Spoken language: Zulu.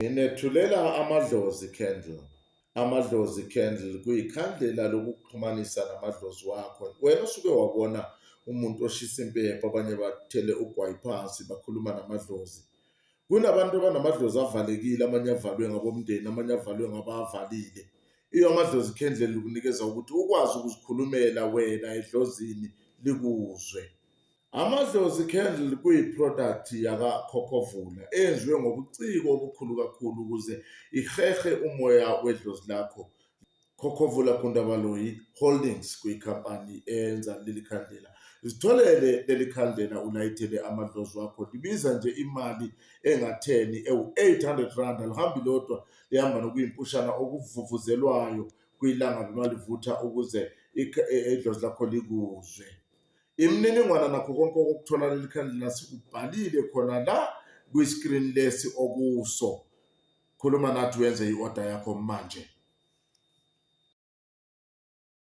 Nginethulela Amadlozi Candle. Amadlozi Candle kuyikhandlela lokukuxhumanisa namadlozi wakho. Wena osuke wabona umuntu oshisa impepho, abanye bathele ugwayi phansi bakhuluma namadlozi. Kunabantu abanamadlozi avalekile, amanye avalwe ngabomndeni, amanye avalwe ngabavalile. Iyo Amadlozi Candle likunikeza ukuthi ukwazi ukuzikhulumela wena edlozini likuzwe. Amadlozi Candle kuyi-product yakaKhokhovula eyenziwe ngobuciko obukhulu kakhulu ukuze ihehe umoya wedlozi lakho. Khokhovula Gundabaloyi Holdings kuyikhampani eyenza leli khandlela. Zitholele leli khandlela ulayithele amadlozi wakho. Libiza nje imali engatheni ewu-R800 alihambi lodwa lihamba nokuyimpushana okuvuvuzelwayo kwilangabi malivutha ukuze idlozi lakho likuzwe. Imininingwana nakho konke okokuthola leli khandlela sikubhalile khona la kwi-screen lesi okuso. Khuluma nathi wenze i-order yakho manje.